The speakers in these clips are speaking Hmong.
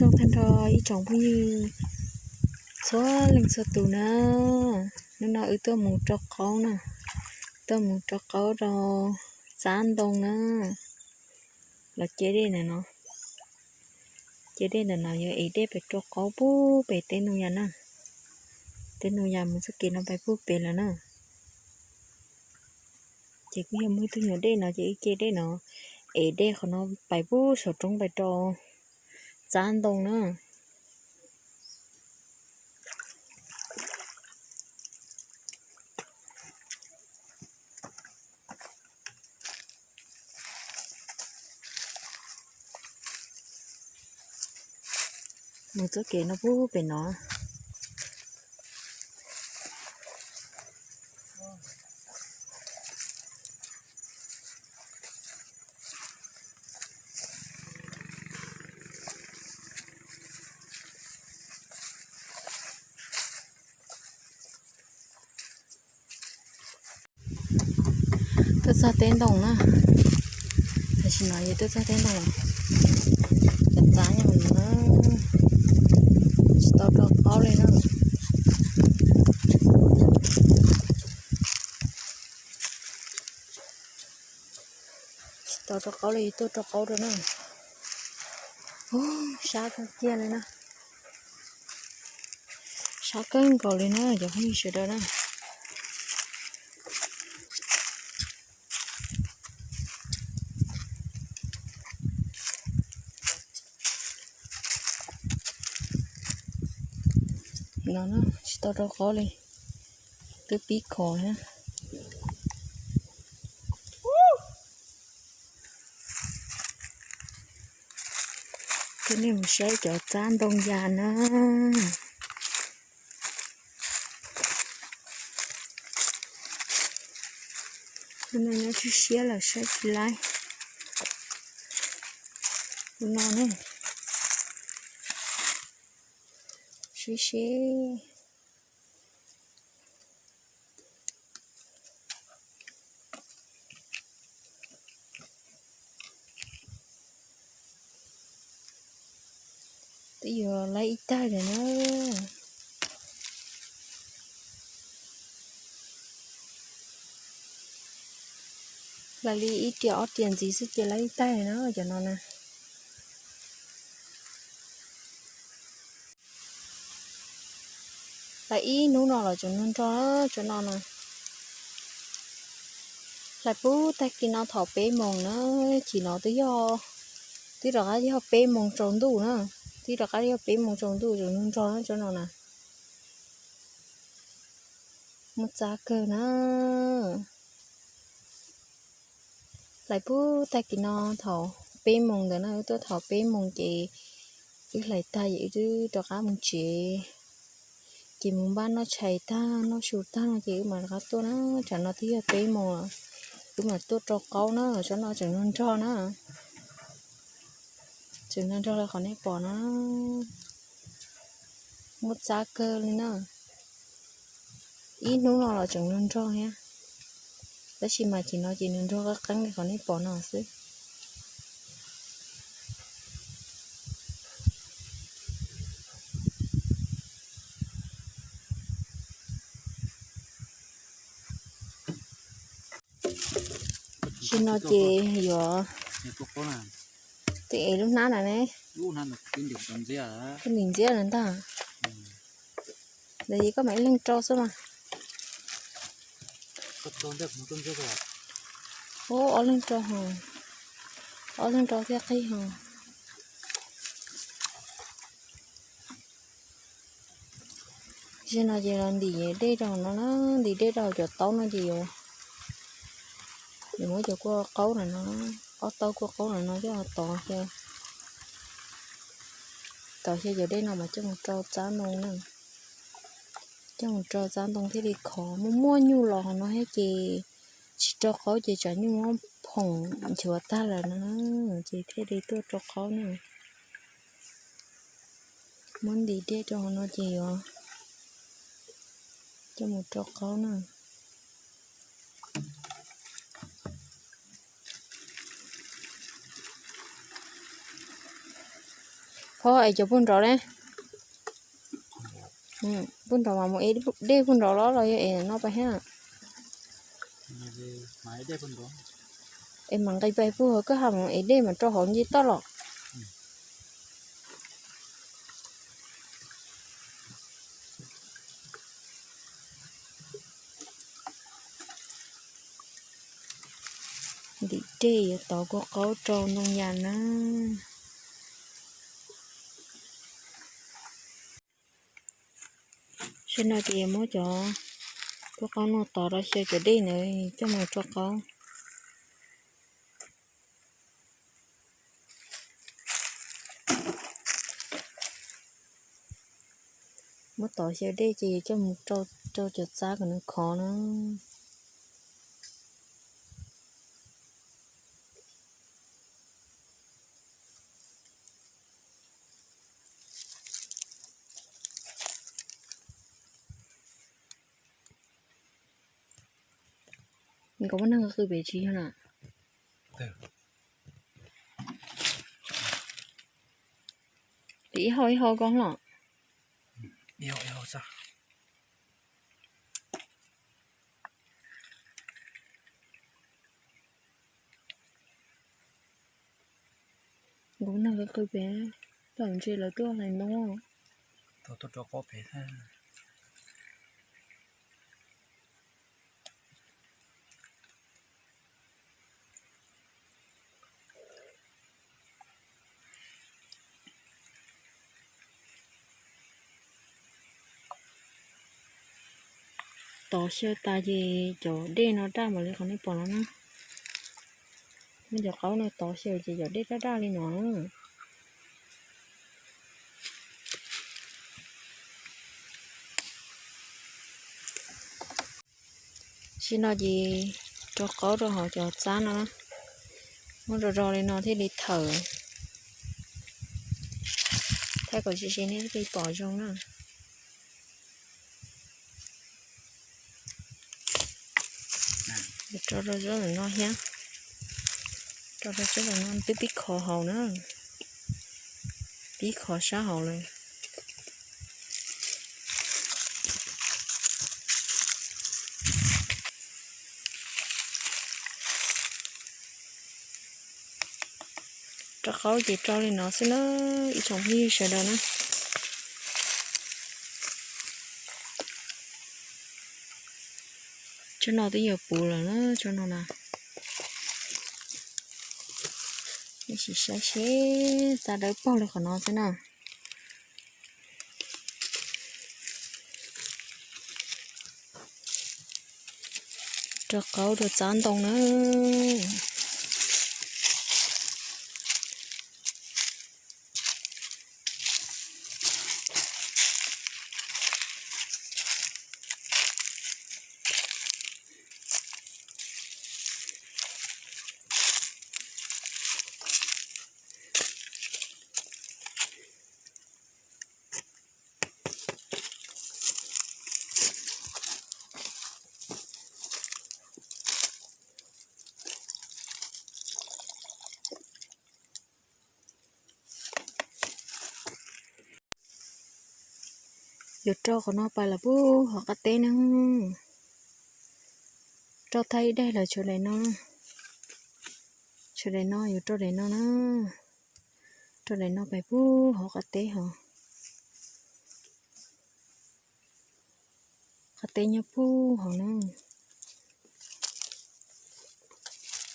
Tag nrho ib tsoom phooj ywg txhua leej txhua tus na, hnub no wb tuaj mus rau qaub na, tuaj mus rau qaub rau txab ntoo na, los ce dej ntawm no, ce dej ntawm no yuav ev dej pem rau qaub pub pem teb Nooj Yas na, teb Nooj Yas mus txoj kev no pais pub pem lawm na. Ces kuj yog muaj ib tug nyuag dej no ces wb ce dej no, ev dej qhov no pais pub saum roob pais rau txab ntoo na. Mus txoj kev no pub pem no. Tuaj txog teb ntoo na, tam sim no yog tuaj txog teb ntoo, cov txab nyob no na, tsis tau rau qaub li na. Tsis tau rau qaub li, tuaj rau qaub rau na. Ub, sab kawg kiag li na. Sab kawg nkaus li na cov phooj ywg sawv daws na. No na, tsis tau rau qaub li, twb pib khov na. Coj nej mus saib cov txab ntoo yas na. Tus no nyob siab siab lawm saib tsis laib. Tus no ne, siab siab. Twb yuav laib ib taig lawm na. Hlais li ib riam ob riam ntxiv xwb ces laib ib taig lawm na cov no na. Hlais ib hnub no los tseem nrog nrog tsob no na. Hlais pub tag kis no thaum peb moos na, chim no twb yog, twb rov qab yog peb moos tsaus ntuj na, twb rov qab yog peb moos tsaus ntuj tseem nrog nrog na tsob no na. Muaj txab kawg na. Hlais pub tag kis no thaum peb moos ntawd na, wb tuaj thaum peb moos ces wb hlais tag ces wb twb rov qab mus tsev. Ces mus npaj noj tshais tag noj su tag no ces wb mam rov qab tuaj na. Tsam no twb yog peb moos lawm, wb mam tuaj rau qaub na, tsob no tseem nrog nrog na. Tseem nrog nrog li qhov nej pom no. Muaj txab kawg li na. Ib hnub no los tseem nrog nrog thiab. Tab sis mas chim no ces nws nrog qeeb qeeb li qhov nej pom no xwb. Tsis no ces yuav twb ev lub hnab na ne. Koj ntim ntxiab lawm ntag. Ntawd ces koj mam ib leeg rau xwb mas. Ub, ob leeg rau ho, ob leeg rau thiaj qig ho. Zaum no ces los ntim dej rau no na, ntim dej rau cov taub no ces yuav, yuav muab cov kua qaub no, ob taub kua qaub no coj tov, tov xyaw cov dej no mas coj mus rau txab ntoo na. Coj mus rau txab ntoo thiaj li khov. Muaj muaj nyuj los hauv no thiab ces tsis rau qaub ces tsam nyuj muab phoom nchuav tag lawm no na, ces thiaj li tuaj rau qaub na. Muab ntim dej rau hauv no ces yuav coj mus rau qaub na. Tho es cov puag nrad ne. Puag nrad mas mus ev dej puag nrad los los yog ev no pais thiab? Es mam nqis pais puag koj ha mus ev dej mas rau hauv nce toj los. Ntim dej yuav tov kua qaub rau ntoo yas na. Saib no ces muab cov kua qaub no tov rau xyaw cov dej ntawd coj mus rau qaub. Muab tov xyaw dej ces coj mus rau cov txab kom nws khov na. Nkaus muab neeg qw pem tsis yog na. Ib hau ib hau koj los. Nkaus neeg qw pem, tau ntse lawv tuaj hlais ntoo. Tov xyaw tas ces cov dej no daj npaum li qhov nej pom no na. Nej cov qaub no tov xyaw ces cov dej daj daj li no. Tam sim no ces rau qaub rau hauv cov txab no, muab rau rau li no thiaj li thawm, thaij kom tsis sib nej thiaj li pom zoo na. Rau rau zaub ntawm no thiab, rau rau zaub ntawm no twb pib khov hauv na, pib khov sab hauv lawm. Rau qaub ces rau li no xwb na, ib tsoom phooj ywg sawv daws na. Tsob no twb yuav puv lawm na, tsob no na. Sim saib seb txab dawb paug li qhov no xwb na. Rau qaub rau txab ntoo na. Yuav rau qhov no pais los puag hauv qab teb na. Rau tag ib daim los tshuav daim no, tshuav daim no yuav rau daim no na. Rau daim no pais puag hauv qab teb hauv. Qab teb nyob puag hauv na.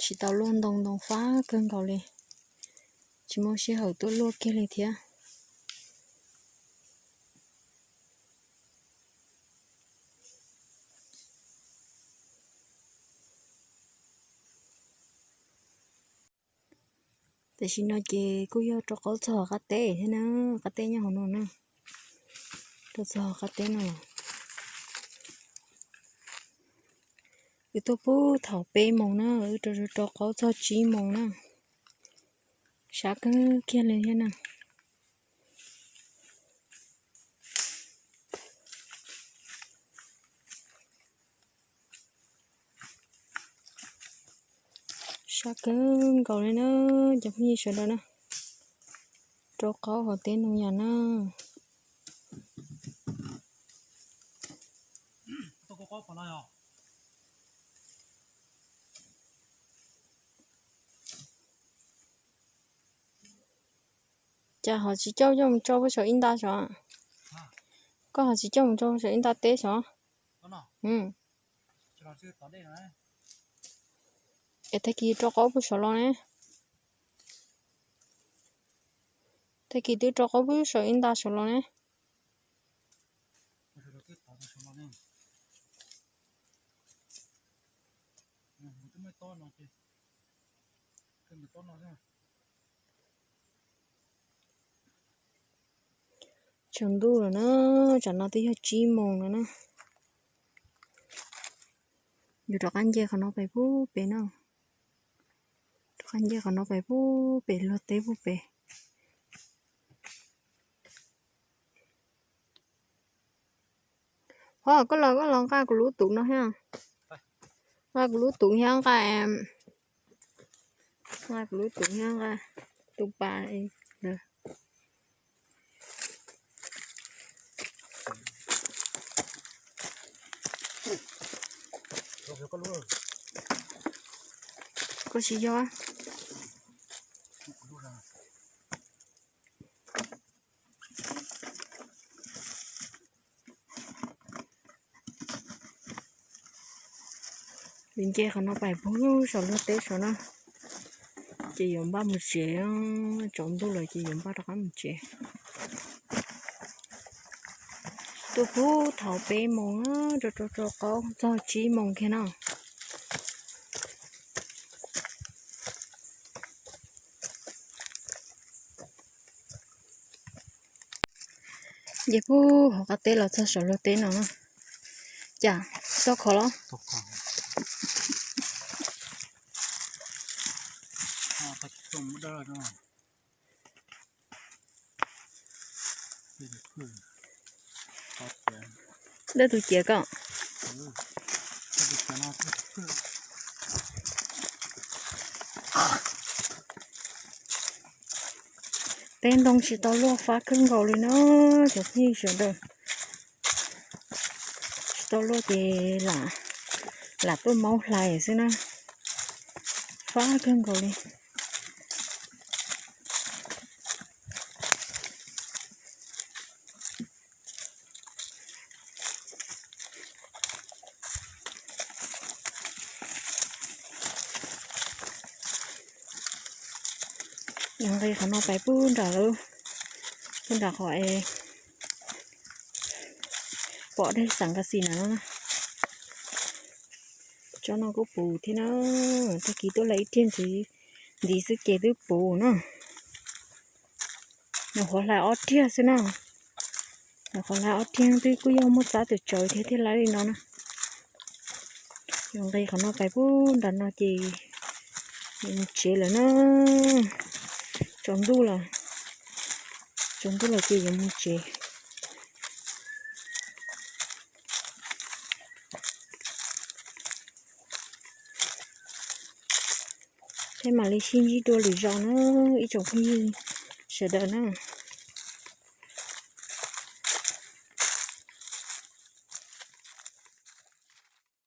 Tsis tau luaj ntoo, ntoo fab kawg nkaus li, tsis muaj sij hawm tuaj luaj kiag li thiab. Tam sim no ces kuj yog rau qaub txog qab teb thiab na, qab teb nyob hauv no na, rau txog qab teb no. Wb tuaj puag thaum peb moos na, wb rau rau qaub txog tsib moos na, sab kawg kiag li thiab na. Sab kawg nkaus li na, cov phooj ywg sawv daws na. Rau qaub hauv teb no yom na. Cas ho tsis coj coj mus tso puag saum ib nta sav? Koj ho tsis coj mus tso saum ib nta teb sav? Es tag kis rau qaub puag saud los ne. Tag kis twb rau qaub puag saum ib nta saud los ne. Tsaus ntuj lawm na, tsam no twb yog tsib moos lawm na. Yus rov qab nce qhov no pem puag pem na. Rov qab nce qhov no pem puag pem luag teb puag pem. Ho koj los koj los nqa kuv lub tus no thiab. Nqa kuv lub tus thiab nqa, nqa kuv lub tus thiab nqa tus pas ntawd. Koj tsis yog. Yus nce qhov no pem puag saum luag teb saud na, ces yuav npaj mus tsev, tsaus ntuj lawm ces yuav npaj rov qab mus tsev. Tuaj puag thaum peb moos rau rau rau qaub txog tsib moos kiag na. Nce puag hauv qab teb los txog saum luag teb no na. Cas tau khov los? Dawj tus ciav koj. Teb ntoo tsis tau luaj, fab kawg nkaus li na cov phooj ywg sawv daws. Tsis tau luaj ces lam tuaj maub hlais xwb na. Fab kawg nkaus li. Yuav nqis qhov no pais puag nram lawm, puag nram qhov es pom dej xav kas xis na. Tsob no kuj puv thiab na, tag kis tuaj hlais ib riag ntxiv xwb ces twb puv na. Nyuam qhuav hlais ob riag xwb na. Nyuam qhuav hlais ob riag twb kuj yog muaj txab tawm tsawv thiab thiaj hlais li no na. Yuav nqis qhov no pais puag nram no ces yuav mus tsev lawm na. Tsaus ntuj lawm, tsaus ntuj lawm ces yuav mus tsev. Peb mam li sib ntsib dua lwm zaus na ib tsoom phooj ywg sawv daws na.